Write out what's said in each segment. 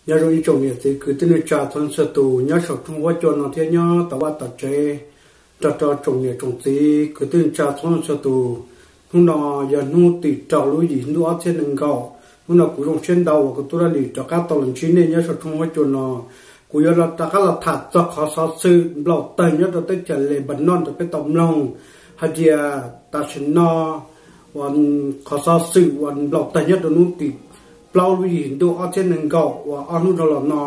Nyob zoo ib tsoom niam txiv kwv tij neej tsa txhua txhua tus nyob saum tshooj huab cua no thiab nyob tom vaj tom tsev, nrog rau tsoom niam tsoom txiv kwv tij neej tsa txhua txhua tus. Hnub no yog hnub tim rau lub yim ntuj ob txhiab nees nkaum. Hnub no kuv zoo siab ntau uas kuv tub Dab Lis rov qab tau los ntsib nej nyob saum tshooj huab cua no. Kuv yuav rov qab los tham txog qhov xov xwm nplaum tawg nyob rau teb chaws Lebanon rau peb tau mloog hais tias tam sim no uas qhov xov xwm uas nplaum tawg nyob rau hnub tim plaub lub yim ntuj ob txhiab nees nkaum uas ob hnub dhau los no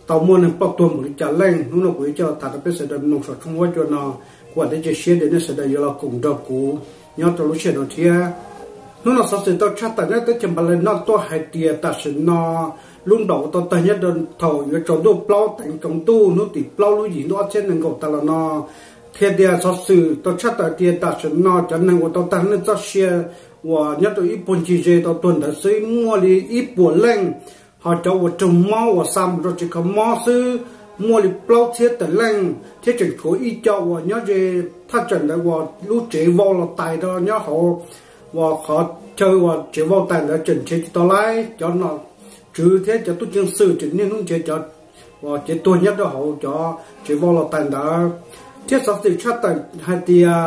tau muaj neeg ploj tuag npaum li cas leej. Hnub no kuv yuav coj los tham rau peb sawv daws mloog saum tshooj huab cua no. Kuv vam thiab cia siab tias nej sawv daws yuav los koom nrog kuv nyob rau lub sij hawm no thiab. Hnub no xov xwm tau tshaj tawm nyob teb chaws Npalinos tuaj hais tias tam sim no lub nplaum uas tau tawg nyob rau thaum yuav tsaus ntuj plaub teev tsaus ntuj hnub tim plaub lub yim ntuj ob txhiab nees nkaum tas los no qhia tias xov xwm tau tshaj tawm tias tam sim no cov neeg uas tau tag neej txoj sia uas nyob rau ib puag ncig ze tau tuag ntawd xwb muaj li ib puas leej, ho cov uas raug mob uas xa mus rau tsev kho mob xwb muaj li plaub txhiab tawm leej thiab tseem tshuav ib co uas nyob ze thaj tsam ntawd uas lub tsev vau los tais rau nyob hauv uas qhov chaw uas tsev vau tais ntawd tseem nrhiav tsis tau lawm. Cov nom tswv thiab cov tub ceev xwm tseem niaj hnub nrhiav cov uas cev tuag nyob rau hauv cov tsev vau los tais ntawd. Thiab xov xwm tshaj tawm hais tias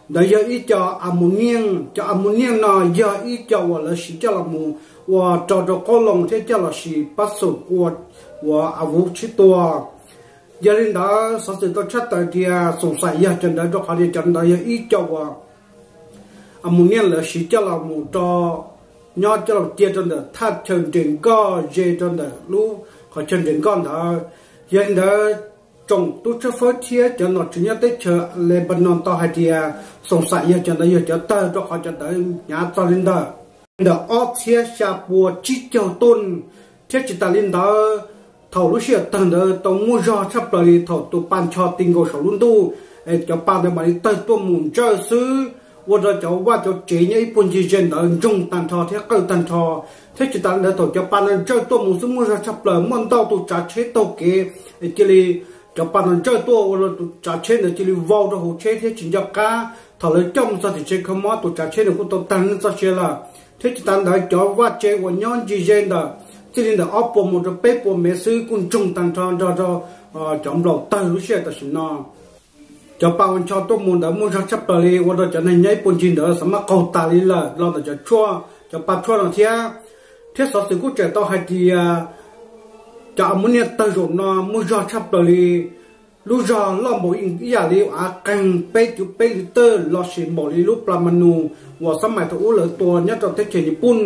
ntawd yog ib co ammonium. Cov ammonium no yog ib co uas lawv siv coj los mus ua rau rau qoob loo thiab coj los siv pab xum ua uas av vuv tshib tua. Yog li ntawd xov xwm tau tshaj tawm tias xoom xaim yog cov ntawd rau qhov tias cov ntawd yog ib co uas ammonium lawv siv coj los mus rau nyob coj los cia rau ntawm thaj chaw nres nkoj ze rau ntawm lub qhov chaw nres nkoj ntawd. Yog li ntawd tsoom tub tshawb fawb thiab cov nom tswv nyob teb chaws Lebanon tau hais tias xoom xaim yog cov ntawd yog cov tawg rau qhov cov ntawd hnyav txog li ntawm ntawm ob txhiab xya pua tsib caug tun. Thiab tsis tas li ntawd, thaum lub sij hawm tawg ntawd tau muaj zog tshaj plaws li thaum tus pa ncho ti nkaus saum lub ntuj, cov pa ntawd mam li tawg tuaj mus ntsawj xwb, ua rau cov vaj cov tsev nyob ib puag ncig ze ntawd ntsoog tag nrho thiab qawj tag nrho. Thiab tsis tas li ntawd thaum cov pa ntawd ntsawj tuaj mus xwb muaj zog tshaj plaws muaj ntau tus tsav tsheb taug kev, cia li cov pa ntawd ntsawj tuaj ua rau tus tsav tsheb ntawd cia li vau rau hauv tsheb thiab tsis nco qab. Thaum lawv coj mus txog tim tsev kho mob tus tsav tsheb ntawd kuj tau tag neej txoj sia lawm. Thiab tsis tas ntawd cov vaj tsev uas nyob ncig ze ntawm txij li ntawm ob puas mus rau peb puas mev xwb kuj ntsoog tag nrho nrog rau cov nplaum tawg lub sij hawm tam sim no. Cov pa uas ncho tuaj mus ntawd muaj zog tshaj plaws li ua rau cov neeg nyob ib puag ncig ntawd xav maj qaug tas li lawm los ntawm cov tshuaj, cov pa tshuaj no thiab. Thiab xov xwm kuj tseem tau hais tias cov ammonium tawg zaum no muaj zog tshaj plaws li, lub zog loj npaum ib yam li av qeeg peb cuv peb li tawj lossis npaum li lub pla ma nus uas xab mais thaum ub lawv tua nyob rau teb chaws Nyij Pooj,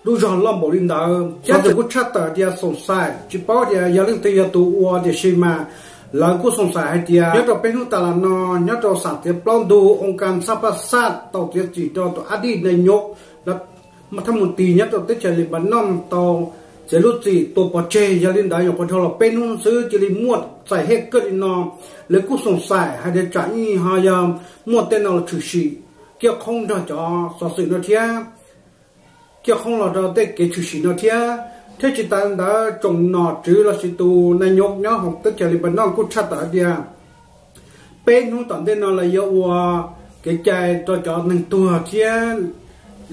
lub zog loj npaum li ntawd. Xov xwm kuj tshaj tawm tias xoom xaim tsis paub tias yog leej twg yog tus ua tiam sis mas lawv kuj xoom xaim hais tias nyob rau peb hnub tas los no nyob rau xam txiav plaub ntug oo kas txhaj paj xaj tau txiav txim rau tus ab dij nai nyuv thab mus tis nyob rau teb chaws Lebanon tau txiav lub txim tua pov tseg. Yog li ntawd nyuam qhuav dhau los peb hnub xwb cia li muaj txais hej kawg li no. Lawv kuj xoom xaim hais tias tsam ib ho yog muaj tej no los tshwm sim kiaj qhoob nrog cov xov xwm no thiab, kiaj qhoob los rau tej kev tshwm sim no thiab. Thiab tsis tas li ntawd tsoom nom tswv lossis tus nai nyuv nyob hauv teb chaws Lebanon kuj tshaj tawm hais tias peb hnub tom ntej no lawv yuav ua kev cai rau cov neeg tuag thiab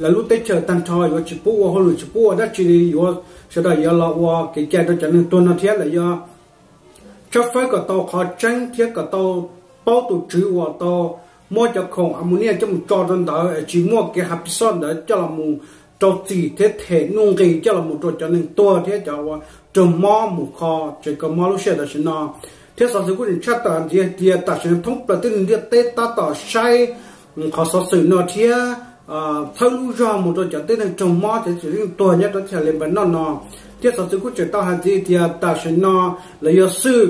lawv lub teb chaws tag nrho yuav tsis pub ua hauj lwm tsis pub ua dab tsi li, yuav sawv daws yuav los ua kev cai rau cov neeg tuag no thiab lawv yuav tshawb fawb kom tau qhov tseeb thiab kom tau paub tus tswv uas tau muab cov khoom ammonium coj mus tso rau ntawd es tsis muaj kev hav pis xoj ntawd coj los mus rau txim thiab them nuj nqis coj los mus rau cov neeg tuag thiab cov uas raug mob mus kho tsev kho mob lub sij hawm tam sim no. Thiab xov xwm kuj tseem tshaj tawm ntxiv hais tias tam sim no thoob plaws teb chaws ntiaj teb tab tom saib qhov xov xwm no thiab txhawb lub zog mus rau cov tib neeg raug mob cov tib neeg tuag nyob rau teb chaws Lebanon no. Thiab xov xwm kuj tseem tau hais ntxiv tias tam sim no lawv yuav xwb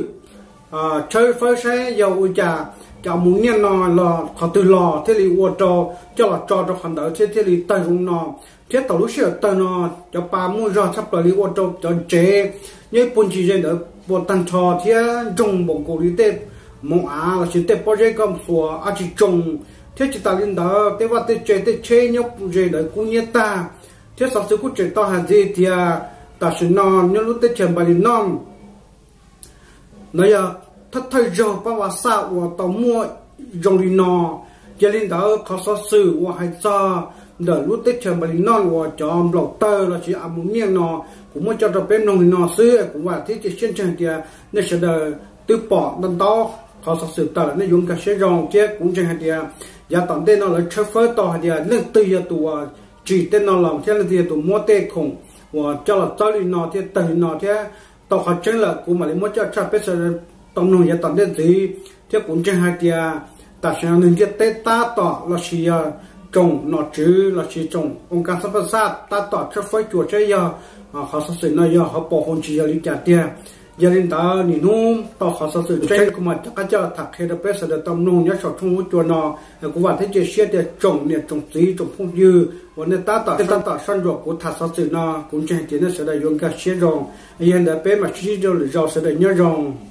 tshawb fawb saib yog ua cas cov ammonium no los qhov twg los thiaj li ua rau coj los tso rau qhov ntawd thiab thiaj li tawg zoo no. Thiab thaum lub sij hawm tawg no cov pa muaj zog tshaj plaws li ua rau cov tsev nyob ib puag ncig ze ntawd puas tag nrho thiab ntsoog npaum nkaus li tej moov av lossis tej pob zeb koj xuas ab tsi tsoo. Thiab tsis tas li ntawd tej vaj tej tse tej tsheb nyob ze ntawd kub hnyiab tag. Thiab xov xwm kuj tseem tau hais ntxiv tias tam sim no nyob lub teb chaws Npalinos no yog thawj thawj zaug pab vas xaj uas tau muaj zoo li no. Yog li ntawd qhov xov xwm uas hais txog ntawm lub teb chaws Npalinos uas cov nplaum tawg los sis a mus miaj no, kuv muab coj rau peb mloog li no xwb. Kuv vam thiab cia siab ntseeg tias nej sawv daws twb pom ntau ntau qhov xov xwm tawm, nej yuav nkag siab zoo thiab kuv ntseeg hais tias yav tom ntej no lawv tshawb fawb tau hais tias leej twg yog tus uas tsim tej no los thiab leej twg yog tus muab tej khoom uas coj los txawb li no thiab tawg li no thiab. Tau qhov tseeb lawm kuv mam li muab coj tshaj peb sawv daws tau mloog yav tom ntej ntxiv. Thiab kuv ntseeg hais tias tam sim no neeg ntiaj teb tab tom los sis yog tsoom nom tswv los sis tsoom oo kas xab phaj xaj tab tom tshawb fawb cuas saib yog qhov xov xwm no yog hauv paus hauv ntsis yog li cas tiag. Yog li ntawd, nim hnub tau qhov xov xwm tseeb kuv mam rov qab coj los tham qhia rau peb sawv daws tau mloog nyob saum tshooj huab cua no. Kuv vam thiab cia siab tias tsoom niam tsoom txiv tsoom phooj ywg uas nej tab tom, nej tab tom soj ntsuam kuv tham xov xwm no, kuv ntseeg tias nej sawv daws yuav nkag siab zoo. Yog li ntawd peb mam sib ntsib rau lwm zaus, sawv daws nyob zoo.